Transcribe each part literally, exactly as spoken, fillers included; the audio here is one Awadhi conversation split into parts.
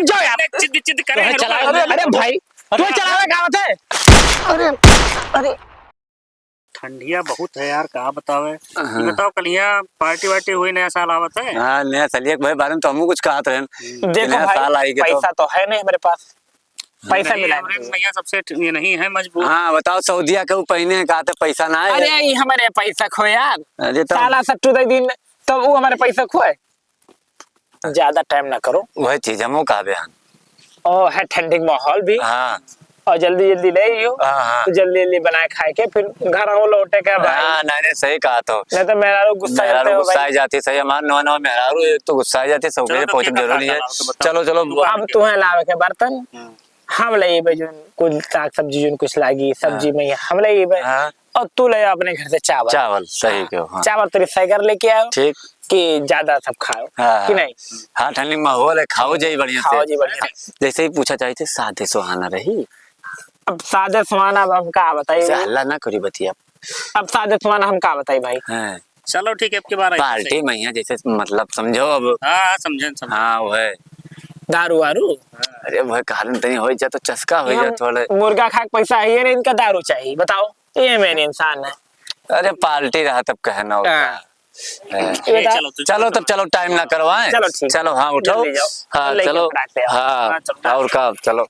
जाओ यार। अरे, चिद, चिद करे अरे, हैं, चलावे, रुको। अरे भाई, तू चलावे का होते? अरे, अरे। ठंडिया बहुत है यार, का बतावे। हाँ। बताओ, कलिया पार्टी वार्टी हुई, नया साल आवत है। हाँ, नया साल के भाई बारे में तो हमहू कुछ कहत रहन। हम्म। कि देखो नया भाई, साल आई के तो पैसा तो है नहीं हमारे पास। हाँ। पैसा नहीं, मिला हमरे दो। भैया सबसे ठ-, ये नहीं है मजबूर। हाँ, बताओ, सऊदिया के वो पहने का तो पैसा ना है। अरे, ये हमारे पैसा खो यार। अरे, तो साला सट्टू दे दिन, तो वो हमारे पैसा खोए। ज्यादा टाइम ना करो। वही चीज हमहू कहबे हन। ओ, है ठंडी के माहौल भी। हाँ। और जल्दी जल्दी ले आइयो। हाँ, हाँ। तो जल्दी जल्दी बनाए खाए के फिर घर हो लौटे के भाई। हाँ, नहीं, नहीं, सही कहा तो। नहीं तो मेहरारू गुस्सा मेहरारू जाते हो गुस्सा भाई। आ जाती, सही, हमार नवा नवा मेहरारू, एक तो गुस्सा आ जाती, सब चलो, के तो पहुंचब केकर जरूरी काका है। लाओ तो बताओ। चलो, चलो। अब तुम्हें लावे के बर्तन, हम्म। हम ले आइबे जोन कुल साग सब्जी जोन कुछ लागी, सब्जी हाँ। में हम ले आइबे। हाँ। और तू ले अपने घर से चावल। चावल, सही हाँ। कहो, हाँ। चावल तोरी सैगर लेके आओ। ठीक। कि ज्यादा सब खाओ, हाँ, कि हाँ। नहीं? हाँ, ठंडी माहौल है, खाओ जाई बढ़िया खाओ से। जी बढ़िया। जैसे ही पूछा चाहिए थे, सादे सुहाना रही। अब सादे सुहाना अब हम का बताई ऐसे भाई? हल्ला ना करी बतिया। अब सादे सुहाना हम का बताई भाई? हाँ। चलो ठीक है, अब की बार ऐसे पार्टी सही। में यहाँ जैसे मतलब समझो अब। हाँ, हाँ, समझे, समझे। हाँ, वो है। दारू वारू? अरे, वो है, कारण तनी हो जा तो चस्का हो ये जा हम थोड़े। मुर्गा खा के पैसा है, ये नहीं इनका दारू चाहिए, बताओ। ये मेन इंसान है। अरे, पार्टी रहा तब कहना होता हाँ। है। हाँ। ये ये बताओ। चलो, तू चलो चलो। तब, चलो, टाइम ना करवाएं। चलो, ठीक। चलो, हाँ, उठो। जल्दी जाओ। हाँ, लेके चलो। फटाक से आओ। हाँ, हाँ, चलो। और का, चलो।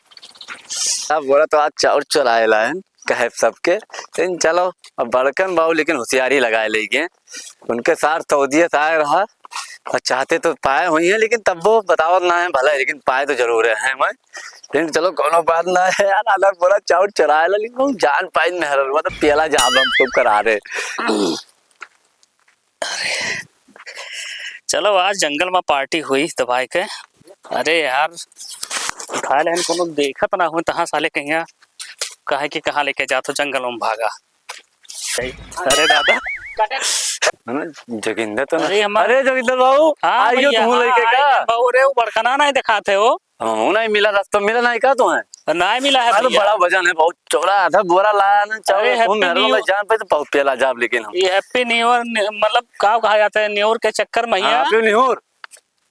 अब बोला तो आज चाउर चुराए लाए, कहे सबके। लेकिन चलो, अब बड़कन बाबू लेकिन होशियारी लगाए लेके। उनके सार सऊदिया से आए रहा, और चाहते तो पाए हुई हैं, लेकिन तब वो बतावत ना है भला, लेकिन पाए तो जरूर है, हैं मैं। लेकिन चलो, कोनो बात ना है यार, अलग बोला चाउर चुराए ला, लेकिन वो जान पाइन मेहररुआ तो पियला जाब हम तो करा रहे। चलो, आज जंगल में पार्टी हुई दबाई के। अरे यार, उठा लेन, कोनो देखत ना हो तहाँ साले कहिया काहे कि कहाँ लेके जात हो, जंगल में भागा। अरे दादा। है ना, जोगिंदर तो ना। अरे हमार अरे जोगिंदर बाबू, हाँ आइयो भैया, तू हाँ, लेके आई का? बाबू रे, वो बड़कना नहीं दिखाते हो। हमहू नहीं मिला, रास्ता मिला नहीं का तुम्हें? नहीं मिला है अरे भैया। बड़ा वजन है, बहुत चौड़ा आधा बोरा लाया ना, चावल अरे तुम हैप्पी मेहरवा न्यू में जान पे तो बहुत पेला जाब, लेकिन हम ये हैप्पी न्यू ईयर नि-, मतलब का कहा जाता है, न्यू ईयर के चक्कर में हाँ, यहाँ हैप्पी न्यू ईयर।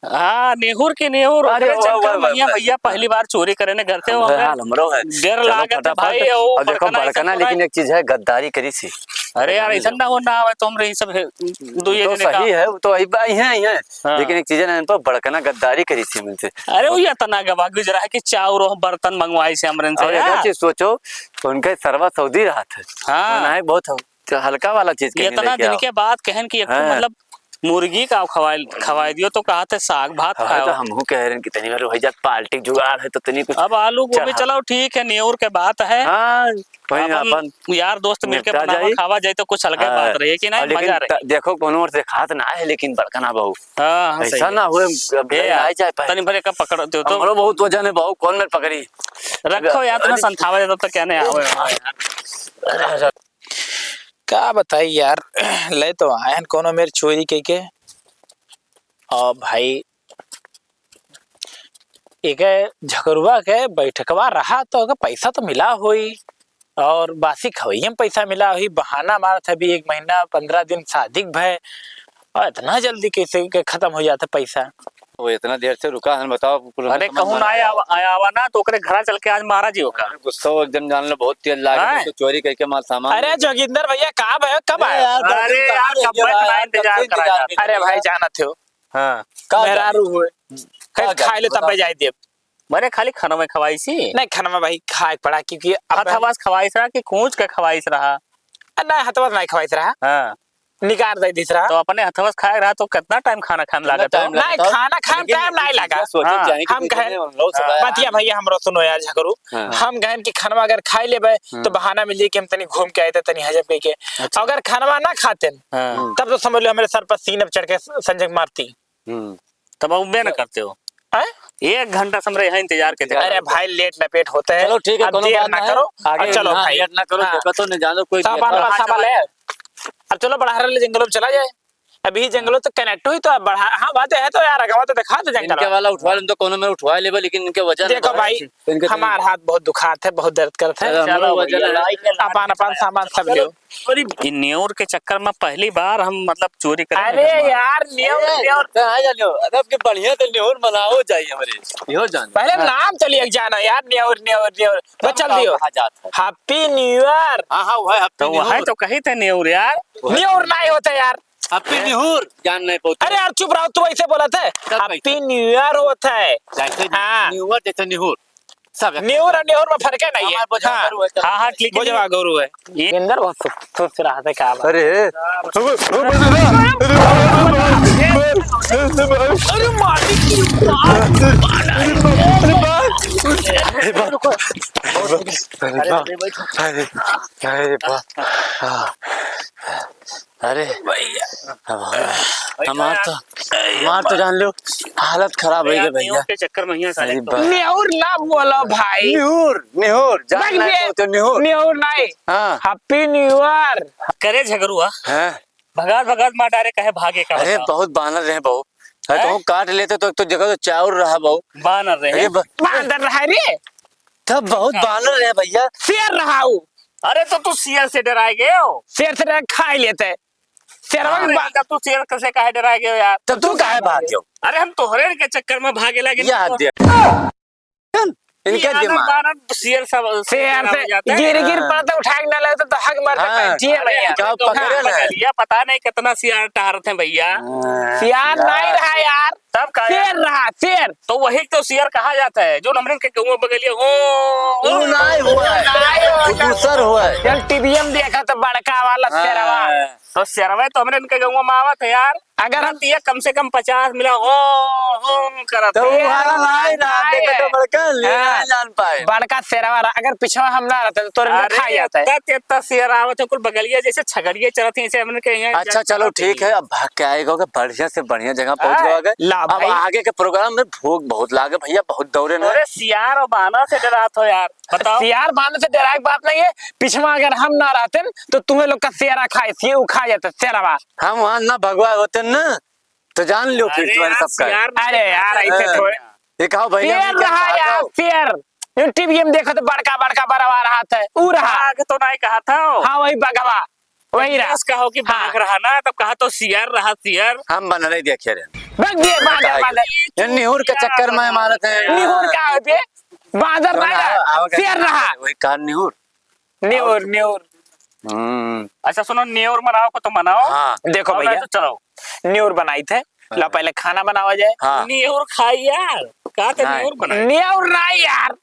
हाँ, निहुर के निहुर, अरे ओकरे वाह, चक्कर वाह, में वाह, यहाँ वाह। भैया पहली बार चोरी करे ने घर से, वो हमरे हमरे हाल हमरो है। डर चलो लागत है फटाफट। भाई, वो और देखो बड़कना ऐसा बड़कना, थोड़ा लेकिन है। एक चीज है, गद्दारी करी सी। अरे यार, ऐसा ना हो ना आवे तो हमरे ये सब है, दो ये तो जने का। सही है, वो तो आई बा-, आई हैं, आई हैं। हाँ। लेकिन एक चीज है ना, इन पर बड़कना गद्दारी करी सी हमसे। अरे वो ये इतना गवा गुजरा है कि चाउर और बर्तन मंगवाई से हमरे से और एक और यार। चीज सोचो, तो उनके सरवा सऊदी रहा था। हाँ। ना है बहुत हो। तो हल्का वाला चीज कहीं इतना लेके दिन आओ। के बाद कहन कि एक ठो हाँ। मतलब मुर्गी का खवाए, खवाए दियो तो कहा थे साग भात हाँ, खाओ। तो हमहू कह रहे हैं कि तनी बार वही जात पार्टी जुगाड़ है तो तनी कुछ अब आलू गोभी चढ़ा। चलो ठीक है, नेउर के बात है। हाँ, वही अपन अपन यार दोस्त मिलके निपटा बनावा जाई। खावा जाए तो कुछ अलगे हाँ। बात रही है कि नहीं, और लेकिन मजा रही। त-, देखो कोनो ओर से खात ना है, लेकिन बड़कना बहू। हाँ, हाँ, ऐसा सही है। ना हुए, अब ए यार, आ जाए पाए। तनी भर एक पकड़ दो तो। हमरो बहुत वजन है बहू, कौन मेरे पकड़ी? रखो यार, तुम्हें अरे। संथावा जाता तो क्या नहीं आवे। अरे, अरे। का बताई यार, ले तो आयन कोनो मेर चोरी कइके। और भाई, एके झगरुआ के बैठकवा रहा तो ओके पैसा तो मिला होई, और बासी खवैया में पैसा मिला होई। बहाना मारत है, अभी एक महीना पन्द्रह दिन शादी के भय, और इतना जल्दी कैसे के खत्म हो जाता पैसा? वो इतना देर से रुका है, बताओ, कुल अरे, हमें समझ कहूँ में ना आया, आया। आया, आवा ना, तो ओकरे घरा चल के आज मारा जी ओका। अरे, गुस्सा वो एकदम जान लो, बहुत तेज लागे, हैं? तो चोरी करके माल सामान अरे, ले गए। जोगिंदर भैया, का भयो, कब अरे आयो? यार, दस अरे दिन यार, कहाँ कब रह गया बैठना यार? इंतजार कब से करा इंतजार जाता? अरे भाई, करता? जानत हो, हाँ। का मेहरारू जाने? हुए, का कहीं जाने? खाए ले तब बताओ। जाए देब। मरे खाली खाना में खवाई सी? नहीं, खाना में भाई खाए के पड़ा, क्योंकि अब हथवा से खवाइस रहा कि कूच के खवाइस रहा? नहीं, हथवा से नहीं खवाइस रहा। हाँ। निकार दे दिस रहा। तो अपने हथवा से खाए रहा तो कितना टाइम खाना खाए में कितना लागत हो? टाइम नहीं, लागत हो? खाना खाए में लेकिन टाइम एक नहीं चीज लगा। सोचे हाँ। चाहिए कि हम कहे, कितने हम लोग सब हाँ। आए हैं। बतिया भैया हमरो सुनो यार झगरू। हाँ। हम कहेन कि खानवा अगर खाए लेबे हम्म। तो बहाना मिल जाई कि हम तनी घूम के आए थे, तनी हजम कइके। अच्छा। अगर खानवा ना खातेन, हाँ। तब तो समझ लो हमरे सर पर सीन अब चढ़ के संजय मारती। हम्म। तब उबे न करते हो। हैं? एक घंटा से हम रहे हैं इंतजार के। अरे भाई, लेट लपेट होते हैं। चलो ठीक है, अब कोनो देर बात ना ना है। करो। आगे अब चलो हाँ, भाई। लेट ना करो, हाँ। देखो तो नहीं जानो कोई सामान देखो। पर सामान है। अब चलो, बड़हरा ले जंगलों में चला जाए। अभी जंगलों तो connect हुई तो बढ़ा, हाँ, बात है तो यार, अगवा तो दिखा दे जंगल। इनके वाला उठवा लेम तो कोनो में उठवा लेबे, लेकिन इनके वजन देखो बहुत भाई, है। इनके तो हमार हाथ बहुत दुखात है, बहुत दर्द करत है। चलो, हमरो वजन है। अपन, अपन सामान सब चलो। लियो। अरे, ई नेउर के चक्कर में पहली बार हम, मतलब, चोरी करे अरे हैं। यार, नेउर, ए, नेउर। कहाँ जा लियो? अरे, आपके बढ़िया तो नेउर मनाओ जाई हमरे। इहो जान। पहले हाँ। नाम चलिए जाना यार, नेउर, नेउर, नेउर। बस चल दियो। कहाँ जात है? Happy New Year। हाँ, हाँ, वो है Happy तो वो है नेउर। तो कही थे नेउर यार। वो है। नेउर नहीं होता यार। Happy निहुर, जान नहीं पौते। अरे यार, चुप रहो, तू ऐसे बोला था। तब Happy कैसे? New Year होता है। जैसे हाँ। निहुर, जैसे निहुर। सब एक नेउर और नेउर में फर्क है नहीं है। हमारे बोझा हाँ। भरू है, चलो। हाँ, हाँ, ठीक है। बोझवा गौरू है। ये अंदर बहुत सुस्त, सुस्त रहा था, क्या बात? अरे, अरे, मालिक की अरे, अरे, अरे, अरे, अरे, अरे, अरे, अरे, अरे, अरे, अरे, भैया। अब हमार तो, हमार तो जान लो, हालत खराब हो गई भैया। के चक्कर में यहाँ साले अरे तो। बा- नेउर ना बोलो भाई। निहुर, निहुर, जान भाई ना बे, तो निहुर। नेउर नहीं। हाँ। Happy New Year। करे झगड़ुआ। हाँ। भगात, भगात मार डारे, कहे भागे का अरे बताओ। बहुत बानर रहे बहू। अरे हैं? तो काट लेते तो एक तो जगह तो चाउर रहा बहू। बानर रहे। अरे ब- बानर रहा रे। तब बहुत हाँ। बानर रहे भैया। शेर रहा वो। अरे तो तू शेर से डराए गए हो? शेर से डरा खा ही लेते। शेरवा अरे, बा- तब तू शेर से काहे डरा गयो यार? तब तू काहे भाग गयो? अरे, हम तोहरे के चक्कर में भागे लागे। याद दे। इनके ये दिमाग। बारह शेर सब शेर से गिर गिर हाँ। पड़ता उठा के ना ले तो, तो हक मारते हाँ। पैंटिए में अरे, यार। क्या पकड़े ना? पता नहीं कितना सियार टहरत हैं भैया। हाँ। सियार नहीं रहा यार। तब का यार? शेर रहा, शेर। तो वही तो सियार कहा जाता है, जो हमरे के गौवा बगलिया हो, वो नहीं हुआ है। नहीं हुआ वो है। दूसर हुआ है। यार, टीवी में देखा तो बड़का वाला हाँ। शेरवा। तो शेरवा तो हमरे इनके गौवा में आवत है यार। अगर हम तो ये कम से कम पचास मिला, हो, हो करत तो है। वो वाला नहीं ना, नहीं देखे तो है। बड़का ले हाँ। नहीं जान पाए। बड़का शेरवा रहा, अगर पिछवा हम ना रहते तो तोरे अरे, खा जाता है। इतना, इतना शेर आवत है, कुल बगलिया जैसे छगड़िया चलत है, ऐसे हमरे के यहाँ अच्छा, चलो ठीक है, अब भाग के आएगा, बढ़िया से बढ़िया जगह पहुंच हाँ, गया। ला अब भाई। आगे के प्रोग्राम में भूख बहुत लागे भैया, बहुत दौड़े ना। अरे सियार और बानर से डरात हो यार, बताओ। सियार बानर से डराए के बात नहीं है, पिछवा अगर हम ना रहते न, तो तुम्हें लोग का शेरा खाए, ये उखा जाता शेरवा। हम वहाँ ना भगवा होते न, तो जान लो फिर अरे तुम्हारे यार, सबका। सियार अरे यार, ऐसे हाँ। थोड़े। ये कहो भैया, शेर रहा यार, शेर। यूट्यूब में देखो तो बड़का बड़का बरवा रहा था, ऊ रहा। बाघ तो नहीं कहा था। हाँ, वही बगवा। वही रहा। बस कहो कि हाँ। बाघ रहा ना, तब कहा तो सियार रहा, सियार। हम बन नहीं देखे रहे। बग दिए, बांदर, बांदर। ये निहुर के चक्कर में मारत है। निहुर का होते? बांदर नहीं रहा, शेर रहा। वही कार निहुर। निहुर, निहुर। हम्म। अच्छा सुनो, निहुर मनाओ को तो मनाओ। हाँ। देखो भैया। तो चलो। निहुर बनाई थे। हाँ। ला पहले खाना बनावा जाए। हाँ। निहुर खाई यार। कहा थे निहुर बनाई? निहुर ना यार।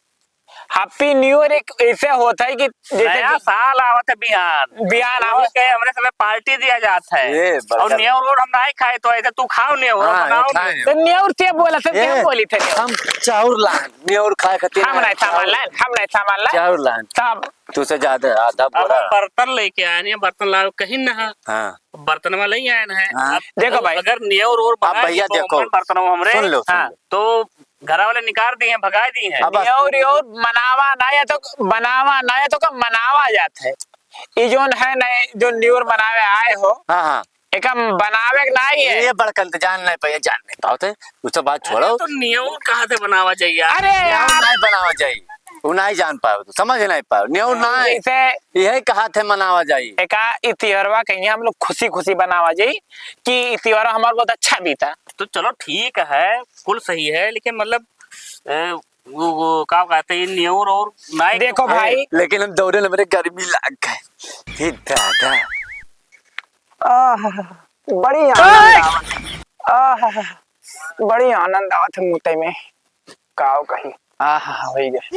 Happy New Year एक ऐसे होता है कि जैसे नया कि साल आवत है बिहान। बिहान आवत है। हमरे समय पार्टी दिया जाता है। ये और बर्गर। नेउर और हम नहीं खाए तो ऐसे तू खाओ नेउर, हाँ, बनाओ नेउर। तो नेउर से बोला था, ये क्या बोली थे नेउर? हम चाउर लान, नेउर खाए खातिर हम नहीं सामान लान, हम नहीं सामान लान। चाउर लान। तब तुझसे ज्यादा आधा बोरा। बर्तन लेके आए नहीं, बर्तन लाओ कहीं ना। हाँ। बर्तन वाला ही आए ना है। हाँ। अब देखो भाई। अगर नेउर और बनाए भैया तो देखो। बर्तन हमरे। सुन लो, सुन हाँ, लो। तो घरा वाले निकाल दिए हैं, भगा दिए हैं। अब बस। नेउर, नेउर मनावा ना या तो बनावा ना या तो का मनावा जात है। ये जोन है ना, जो नेउर मनावे आए हो, हाँ, हाँ। एकम बनावे के ना ही है। ये बड़कन तो जान नहीं पाए, जान नहीं पाओ थे। उससे बात अरे छोड़ो। तो नेउर कहाँ से बनावा जाइए यार? अरे नेउर यार। नहीं बनावा जाइए। वो नहीं जान पाओ, तो समझ नहीं पाओ। नेउर नहीं। जैसे यही कहा थे मनावा जाइए। एका ई तिहरवा कहीं हम लोग खुशी खुशी बनावा जाई कि ई तिहरवा हमार बहुत अच्छा बीता। तो चलो ठीक है, कुल सही है, लेकिन मतलब, ए, वो, वो का कहते हैं, ये नेउर और नाई देखो भाई। लेकिन हम दौड़े न, मेरे गर्मी लाग गए। हे दादा। आह, बड़ी आनंद आवत। आह, बड़ी आनंद आवत है मुते में। काव कही। आह, होई गए।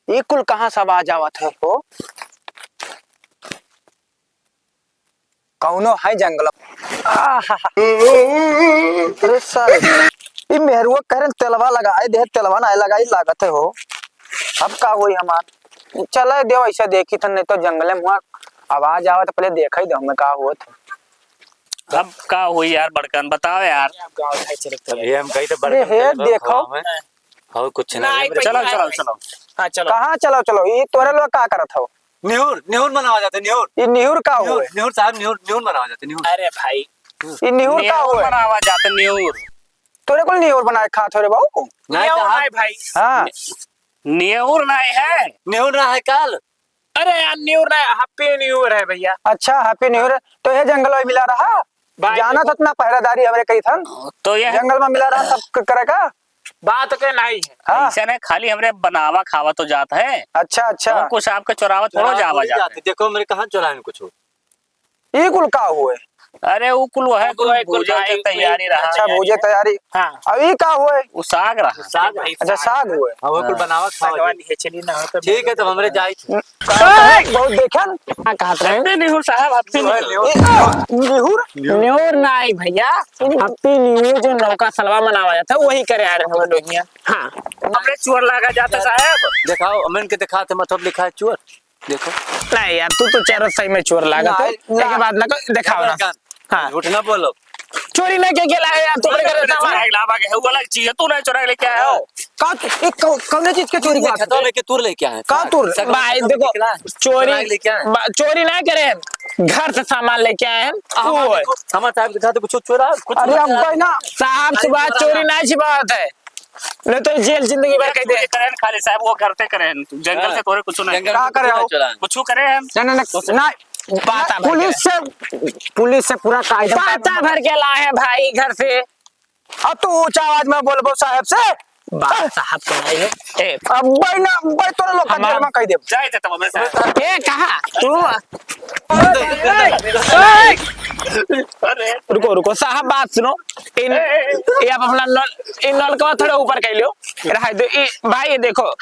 ये कुल कहाँ से आवाज आवत है हो? कौनो है जंगल। आहा। अरे सर, ई मेहरुआ कह रहे तेलवा लगाए दे, तेलवा ना लगाई लागत है हो। अब का होई हमार? चले देव ऐसे देखी थन, नहीं तो जंगले में हुआ आवाज आवे तो पहले देखा ही दो हमें का होत है। अब का होई यार बड़कन, बताओ यार। अब ये हम कही तो अरे बड़कन हे, चलो देखो। खावा में। और कुछ ना ना, है मेरे चलो, पास। चलो, चलो। हाँ, चलो। कहाँ चलो, चलो? ये तोरे लोग का करत हो? निहुर, निहुर मनावा जात है, निहुर। ये निहुर का निहुर, होए? निहुर साहब, निहुर, निहुर मनावा जात है, निहुर। अरे भाई, ये निहुर का निहुर होए? मनावा जात है, निहुर। तोरे कुल निहुर बनाए खात हो रे बाबू? नहीं निहुर साहब। नहीं भाई। हाँ। निहुर नहीं है। निहुर ना है काल। अरे यार, न्यू ना, Happy New Year है भैया। अच्छा, Happy New Year। तो ये जंगल में मिला रहा, भाई, जाना देखो। था इतना पहरेदारी हमरे कही था। तो ये जंगल में मिला रहा, सब क-, करे का? बात के नहीं है। हाँ। ऐसे नहीं, खाली हमरे बनावा खावा तो जात है। अच्छा, अच्छा। और कुछ आपके चोरावा थोड़ा चोरावा जावा थोड़ी जात जात है। है। देखो, हमरे कहाँ चोराए कुछ। ये कुल का हुए? अरे, वो कुल वह वो कुल कुल भूजा भूजा के के तैयारी रहा। अच्छा, भूजे तैयारी। हाँ। अब ये का हुए? वो साग रहा। साग रहा। अच्छा, साग हुए। हाँ, वो कुल हाँ। बनावा खावा भगवान जाए। ये चली ना हो तो ठीक है, तब हमरे जाई। का-, का-, बहुत देखे न? हाँ, कहा था। Happy New Year साहब, Happy New Year। ए, निहुर? न्योर ना आई भैया, Happy New Year जो नौका सलवा मनावा जाता है, वही करे आ रहे हैं हम लोग यहाँ। हाँ। हमरे चोर लागा जाता साहब। दिखाओ, अमन के दिखाते, मतलब लिखा है चोर। देखो। नहीं यार, तू तो चेहरा सही में चोर लागत है। नहीं, एक ना। बात ना कर, दिखाओ ना। हाँ। झूठ ना बोलो। चोरी ना के गेला है यार, तू अपने घर से सामान। चुराई लावा के है, वो अलग चीज है, तू ना चुराई लेके आया हो। का, एक कौ-, कौने चीज के चोरी बात खेतवा है? में के तूर लेके आए। का तूर? सगवा भाई, खेतवा में देखो, निकला है। चोरी, चुराई लेके आए। बा-, चोरी ना करे, घर से सामान लेके आए हैं। आ, वो हमारे है। को-, हमारे साहब के साथ कुछ चोरा, कुछ अरे, हम चोरा। भाई ना। साहब, अरे, सुबह चोरा चोरी ना। ना छिपावत है। नहीं तो जेल जिंदगी भर कैद। चोरी करें खाली साहब, वो करते करें, जंगल हाँ। से तोरे कुछ नहीं। जंगल का से करे कुछ हो? नहीं चोराए। कुछ करें हम। नहीं, नहीं, नहीं, तो से नहीं। पाता भर पुलिस के। से, पुलिस से पूरा कायदा पाता भर के लाए हैं भाई घर से। अब तू ऊंचा आवाज में बोलबो साहब से। बात साहब सुनाई है। ए। अब भाई ना, भाई तोरे लोग का हमार जेल में कह देब। जाए थे तब हमें साहब। ए, कहाँ? तू अरे। रुको, रुको, साहब, बात सुनो। इन, ए, ए, ए। ये आप अपना नल, इन नलकवा थोड़ा ऊपर कर लियो। रहा दो, ई, भाई, ये देखो,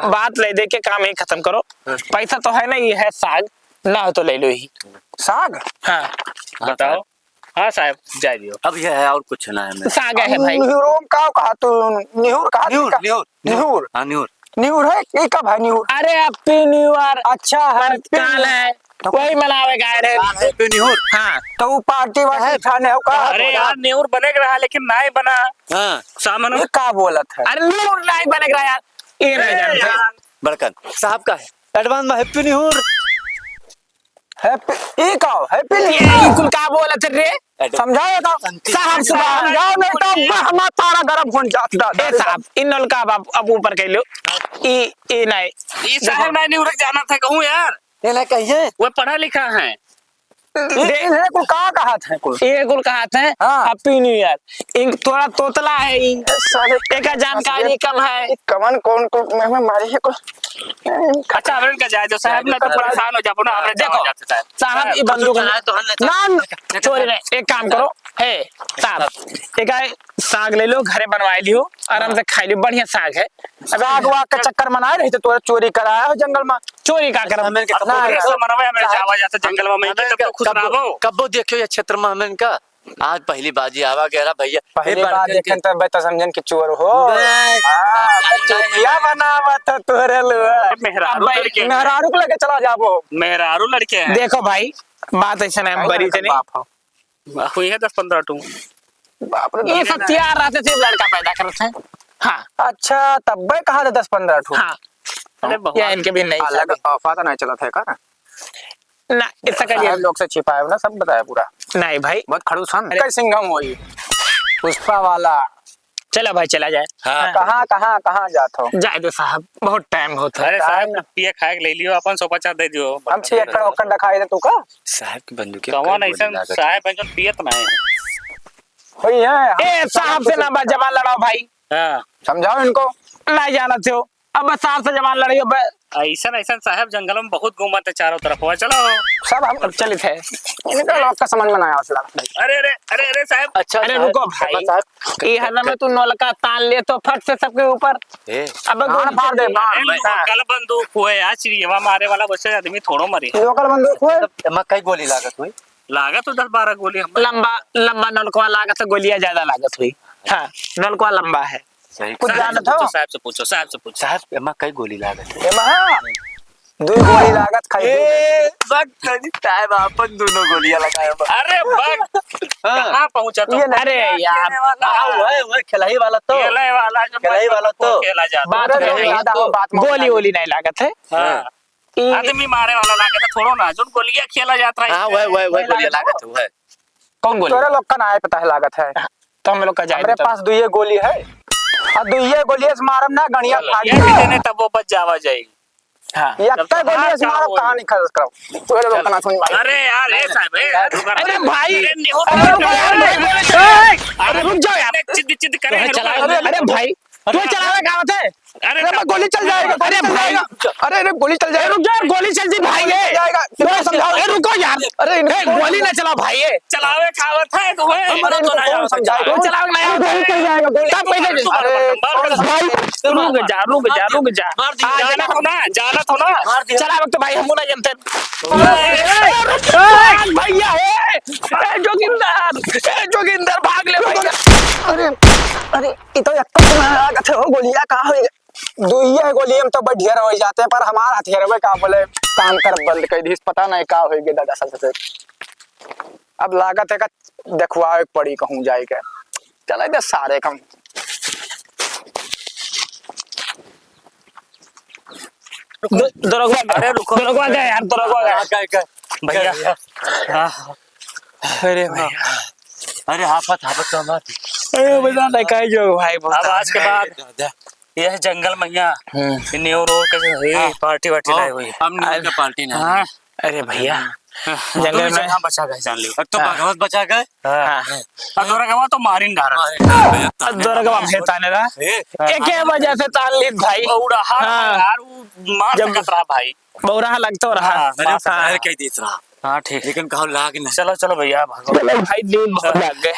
बात ले दे के काम ही खत्म करो। हाँ। पैसा तो है ना, ये है साग, ना हो तो ले लो ही। साग? हाँ। बताओ। हाँ साहब, जाए दियो। अब ये है, और कुछ ना है। मैं साग है भाई। निहुरोम का कहा तू, निहुर कहा तू निहुर, का? निहुर। निहुर। हाँ, निहुर। निहुर है? ये कब है निहुर? अरे, Happy New Year। अच्छा, पर Happy काल New Year। है, तो वही मनावे गए रहे। काल Happy निहुर। हाँ। तो वो पार्टी वार्टी है। खाने हो का? अरे यार, निहुर बने के रहा, लेकिन नाई बना। हाँ। सामने ये का बोलत है? अरे, निहुर नाई बने के रहा यार। ये नहीं जानते। बड़कन, साहब का है। Advance में Happy निहुर। Happy, ई का हो? Happy New Year। ई कुल का बोलत रे? समझाओ तो। शांति। साहब, सुबह समझाओ, नहीं तो मैं हमारा तारा गरम होन जात, दादा। ए साहब, इन नलका अब, अब ऊपर कह लो। ई, ई नहीं। ई साहब नहीं, नहीं उड़क जाना था कहूँ यार। ये नहीं कहिए। वो पढ़ा लिखा है। ये, दे- इन्हें कुल का कहा था कुल? ये कुल कहा था, हाँ। Happy New Year। इन थोड़ा तोतला है ई। ए, साले, एका जानकारी कम है। ये कवन कौन को मैं, मैं मारी है कुल? अच्छा, हमरे का जाए दो साहब, ना तो परेशान हो जाबो ना, हमरे देखो, जाओ जाते साहब। साहब, ई बंदूक ना, ना, चोरी नहीं, एक काम करो, हे, साहब, एक आए साग ले लो, घरे बनवाए लियो, आराम से खाई लियो, बढ़िया साग है। साग वाग के चक्कर में ना रही तो तोरा चोरी कराया हो जंगल में। चोरी का करब? हमरे के कब्बो ना, देखो। हमरे जावा जाता जंगल में, मैं हमरे तब तो खुश कब्बो, रहबो। कब्बो देखियो ये क्षेत्र में हमरे का आज पहली बाजी आवा गया भैया। पहली बार देखें तब तो समझन कि चोर हो। बे। हाँ, तो चोरिया बनावा तो तोरे लुआ। मेहरारू अब लड़के हैं। मेहरारू को लेके चला जाबो। मेहरारू लड़के हैं। देखो भाई, बात ऐसे ना है, बड़ी जनी। बाप हो। हुई है दस पन्द्रह टू। बाप रे, ये सब तैयार रहते थे, लड़का पैदा करते हैं। हाँ। अच्छा, तब कहा था दस पन्द्रह टू। हाँ। अरे, या इनके भी नहीं अलग शादी। औकात नहीं चलत है का? ना, ऐसा करिए। साहब लोग से छिपाए ना, सब बताया पूरा। नहीं भाई। बहुत खड़ूस हन। अरे। कई सिंघम होई। पुष्पा वाला। चला भाई, चला जाए। हाँ। हाँ। कहाँ, कहाँ, कहाँ जात हो? जाए दो साहब, बहुत टाइम होता है। अरे साहब, टाइम कुछ पिए खाए के ले लियो, अपन सौ पचास दे दियो। हम छिहत्तर ओकर दिखाई दे तू का? साहब की बंदूक कौन ऐसा साहब है जो पियत ना है? वही है। ए, साहब से ना बा-, जबान लड़ाओ भाई। हाँ। समझाओ इनको। नहीं जानत हो। अब बस साहब से जबान लड़ाई, अब ऐसन, ऐसन साहब जंगल में बहुत घूमत है चारों तरफ। हुआ, चलो। सब हम चलित है। इनका लोग का समझ में ना आवे, साला। अरे, अरे, अरे, अरे, साहब। अच्छा, अरे, साहब, रुको भाई। साहब। ये है ना, मैं तू नलका तान ले तो फट से सबके ऊपर। ए। अब गाड़ फाड़ दे, गाड़। अरे, लोकल बंदूक हुए यार, चिड़ियावा मारे वाला वैसे आदमी थोड़ो मरे। लोकल बंदूक हुए? तो एमा कई गोली लागत हुई? लागत तो दस बारह गोली हम। लंबा, लंबा नलकवा लागत है, गोलियां ज्यादा लागत हुई। हाँ, नलकवा लंबा है। सही। कुछ साहब से जानत हो? पूछो, साहब से पूछो, साहब से पूछो। साहब, एमा कई गोली लागत है? एमा, हाँ, दो गोली लागत खाली। ए, बक, साहब, आपन दोनों गोलियां लगाए बा। अरे, बक, हाँ। कहाँ पहुंचा तो? ये नहीं। अरे, यार। हाँ, वह, वह खिलाई वाला तो। खिलाई वाला, जो खिलाई वाला तो। खेला जाता है। बात नहीं, बात में गोली वोली नहीं लागत है। हाँ। ई आदमी मारे वाला लागत है, थोड़ो ना, जोन गोलियां खेला जात रहा है, हाँ, वह, वह, वह वह गोलियां लागत है। लागत है, वह। कौन गोली? तोरे लोग का ना आए पता है लागत है। तो हम लोग का जाए हमरे देता। पास दुइये गोली है। और दुइये गोली से मारब ना, गणिया चलो, फाड़ ये दे। भी देने तब वो बच जावा जाई। हाँ। ये जब अक्का तो गोली हाँ से का मारब, होई। कहानी खत्म करो। तोरे लोग चलो। का ना सुन भाई। अरे यार, ए साहब, ए, अरे भाई। अरे, निहुर अरे, निहुर। अरे, अरे, अरे, रुक जाओ यार। अरे, चिद, चिद करे, अरे, रुक, चला, रुक। अरे भाई, तू अरे, चलावे का होता है? अरे, अरे, मैं गोली चल जाएगा, गोली अरे चल भाई। जाएगा। अरे, अरे, गोली चल जाएगा। ए, रुक जा, गोली चल जी भाई, गोली ये। चल जाएगा। मैं समझाओ। ए, रुको यार। अरे, इनको ए, कौन गोली ना समझाओ? चलाओ भाई, ये। चलावे का आवत है, तो है। अरे, इनको कौन समझाए? गोली चलावे ना आवत है। चल जाएगा, गोली तब चल जाएगा। कैसे? अरे, अरे, भाई, रुक जा, रुक जा, रुक जा। मार दिया। आ, जानत हो ना, जानत हो ना। मार दिया। चलावे तो भाई, हम ना जानते। ए, ए, ए, भैया, ए, ए, जोगिंदर, ए, जोगिंदर, भाग ले भैया। अरे, अरे, ई तो एक तो ना लागत है, हो गोलिया का हो? दुइये गोली हम तो बढ़िया हो जाते हैं, पर हमार हथियार में का बोले, काम कर बंद कर दी, पता नहीं का होइगे दादा सब से। अब लागत है का देखवावे के पड़ी कहूँ जाए के। चले दे सारे कम। दो-, दरोगा, अरे रुको। दरोगा गए यार, दरोगा गए। हाँ, गए, गए। भैया। गए, भैया। हाँ। अरे भैया। अरे हाफत, हाफत तो हमार। अरे बता ना, काहे जो भाई बहुत अब आज के बाद अरे दादा। यह जंगल मैया, हम्म। ये न्यू रोड के जो है, हाँ। पार्टी वार्टी हाँ। नहीं हुई। हम नहीं अरे का पार्टी नहीं। हाँ। अरे भैया, हाँ। जंगल दोनों में जगह बचा गए, जान लियो। अब तो हाँ। बगवत बचा गए। हाँ। हाँ। अब दोरगवा तो मारिन डारा। मारिन डारा। अब दोरगवा भेताने रहा। ए, एके वजह से तान लीत भाई। बौरा, हाँ, हाँ। यार, वो मार जब सकत रहा भाई। बौरा लगतो रहा। हाँ, अरे, मार सकत रहा। कह देत रहा। हाँ, ठीक। लेकिन कहूँ लाग नहीं। चलो, चलो भैया, भागो। चलो भाई, दिन बहुत लग गए।